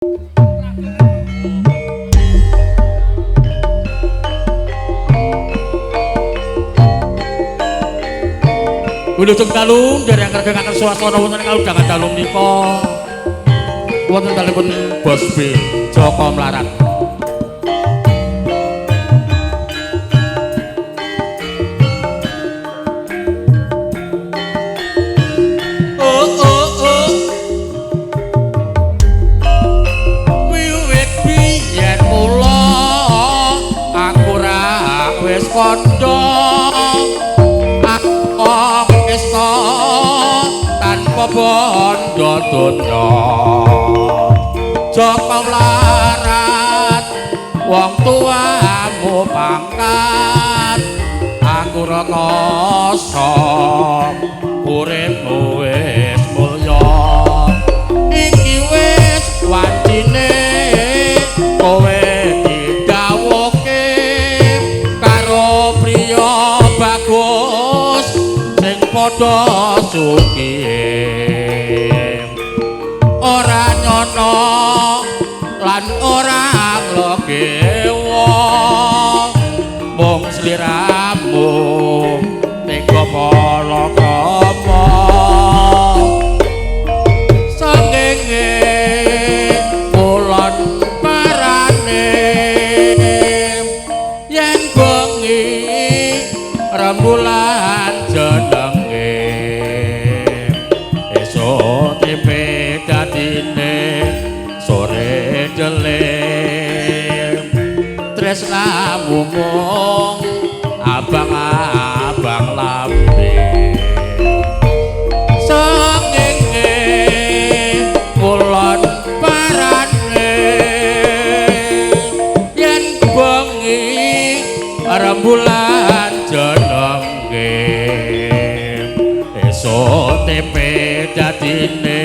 Wilujeng dalu nderek ngregengaken swasana wonten ing kaludangan dalu menika. Wonten dalemipun Bos B Joko Mlarat. Oh oh oh. Wiwit biyen mula aku ra wis kandha. Tanpa bondo donya Joko Mlarat wong tuamu pangkat aku rekoso uripmu wis mulya iki wis wancine kowe didhawuhke karo priya bagus sing padha sugihe ora nyono lan ora nglegewa mung sliramu tega palakrama srengenge kulon parane yen bengi rembulan jenenge esuk tempe dadine sore dele tresnamu mung abang-abang lambe srengenge kulon parane yen bengi rembulan jenenge esuk tempe dadine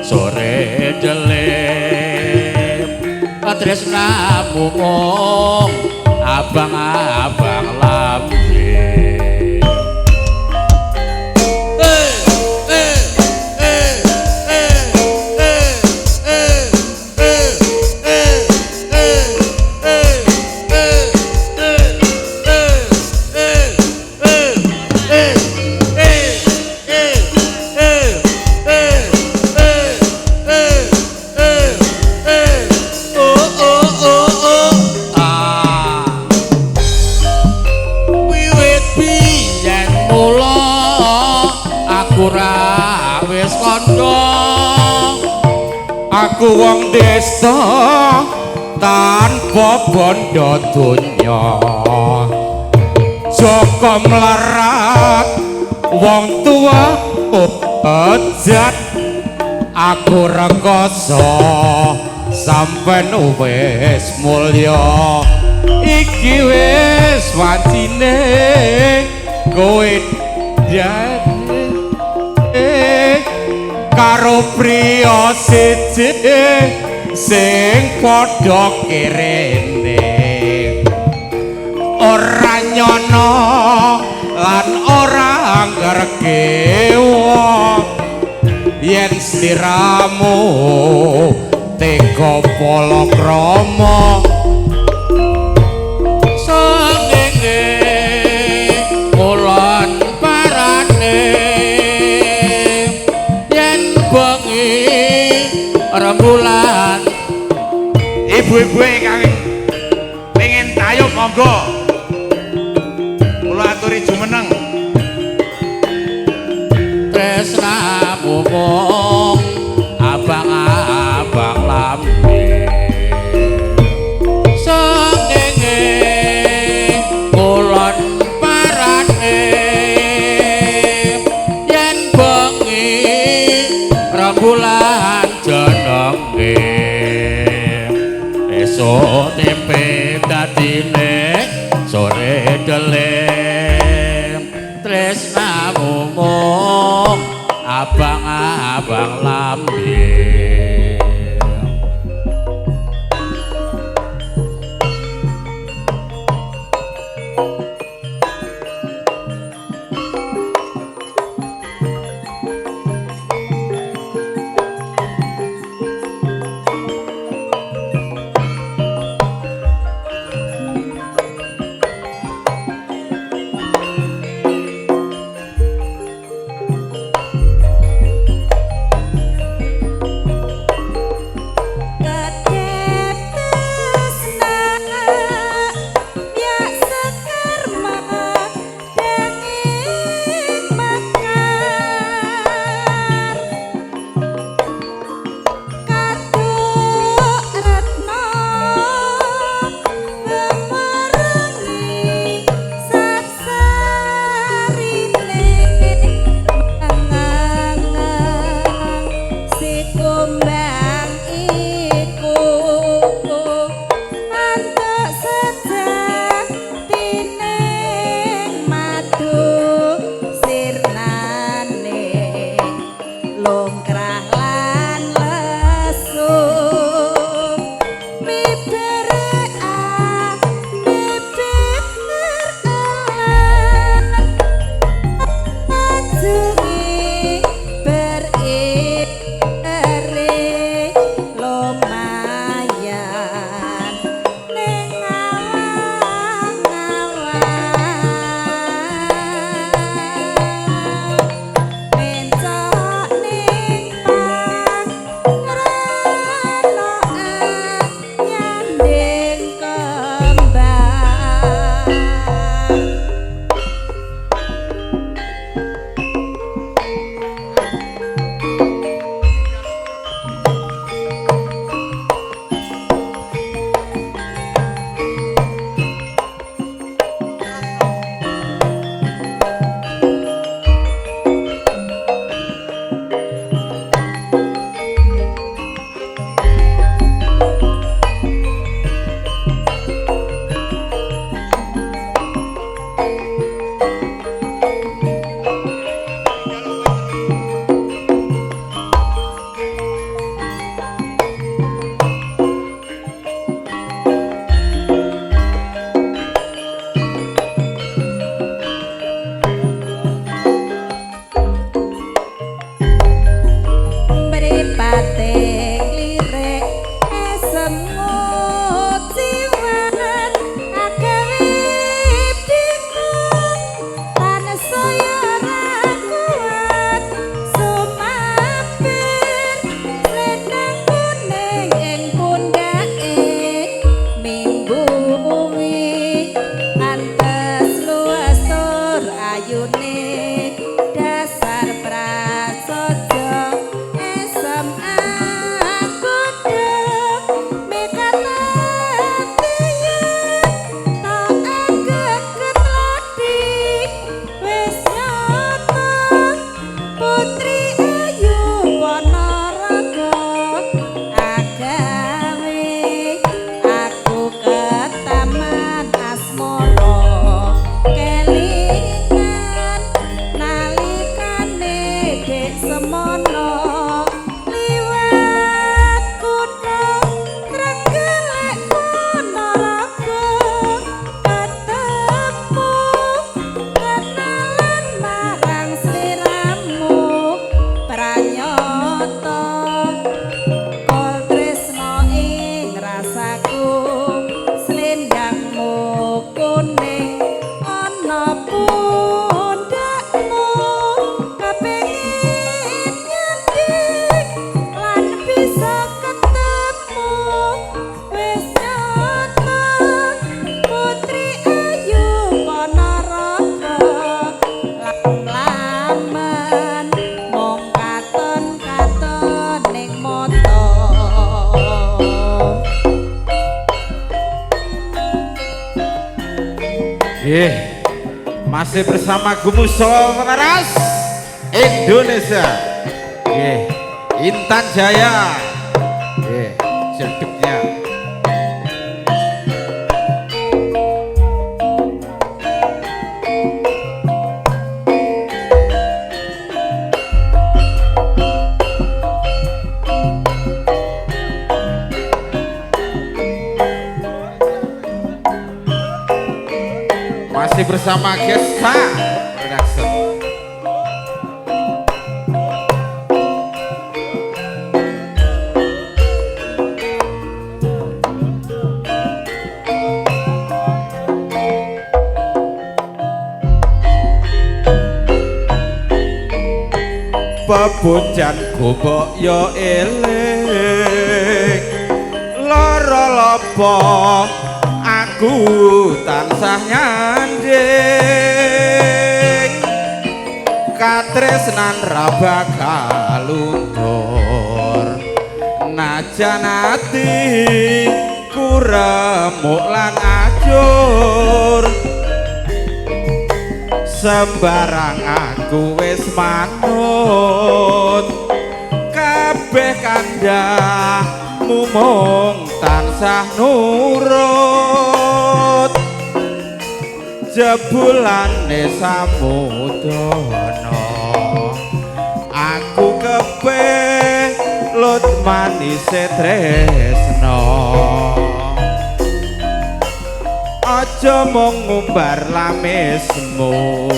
sore dele tresnamu mung abang-abang lambe. Aku wong desa tanpa bondo donya Joko Mlarat wong tua bejat aku rekoso sampean wis mulya iki wis wancine kowe karo priya siji sing padha kirene ora nyono lan ora ngregewa yen sliramu tega palakrama srengenge kulon parane yen bengi rembulan. Ibu-ibu ingkang pengen tayub monggo kula aturi jumeneng tresnamu mung abang-abang lambe srengenge kulon parane yen bengi rembulan jenenge esuk tempe dadine sore dele tresnamu mung abang-abang lambe. Nggih. Masih bersama Kusumo Laras Indonesia. Nggih. Intan Jaya. Nggih, jeduknya. Masih bersama Gesta Production. Bebojan gobok yo eling, lara lopo aku tansah nyanding, katresnan ra bakal luntur, najan ati ku remuk lan ajur, sembarang aku wis manut, kabeh kandhamu mung tansah nurut, jebulane samudana aku kepelut manise tresna. Aja mung ngumbar lamismu,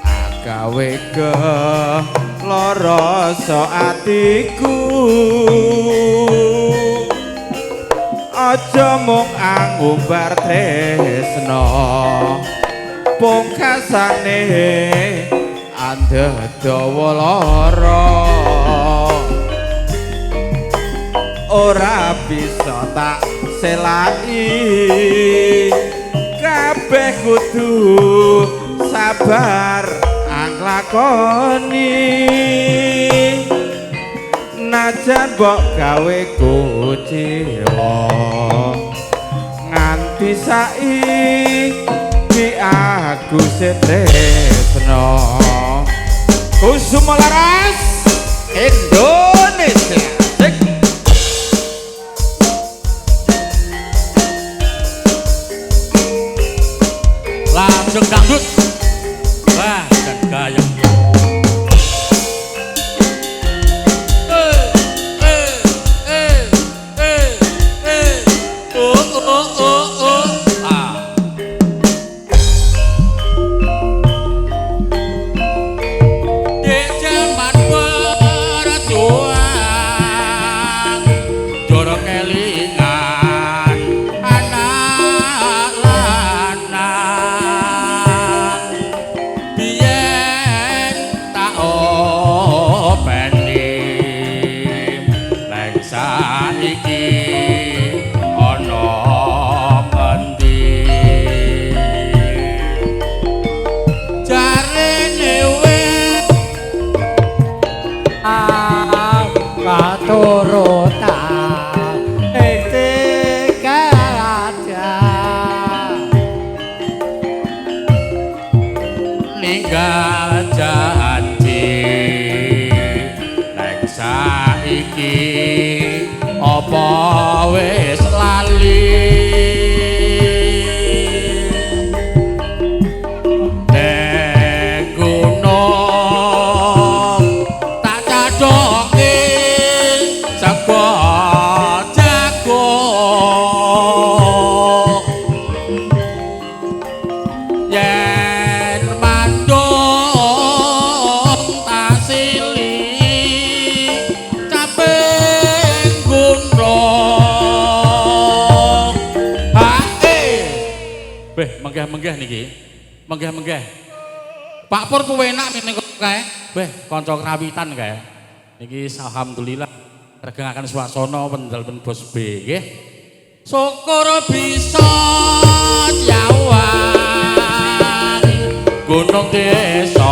agawe lara rasa atiku. Aja mung angumbar tresna, pungkasane andhedawa lara. Ora bisa tak selai, kabeh kudu sabar anglakoni, najan mbok gawe kuciwa nganti saiki aku setresno. Kusumo Laras Indonesia. Langsung dangdut. Wah, dan gayeng. Oh, oh, oh, oh. Ah. Di jaman perjuang, joro kelingan anak lanang. Biyen tak openi, neng saiki ana ngendi? Jarene wis katurutan ing kaca ninggal janji, nek saiki apa wis lali? Nek gunung tak cadhoke sego jagung, yen mandung tak sili caping gunung. Hae, beh menggeh-menggeh niki, menggeh-menggeh. Pak Pur kuwe enak mene kok kae. Beh kanca krawitan kae. Niki alhamdulillah regengaken swasana wendel Bos B nggih. Syukur bisa jawang gunung desa.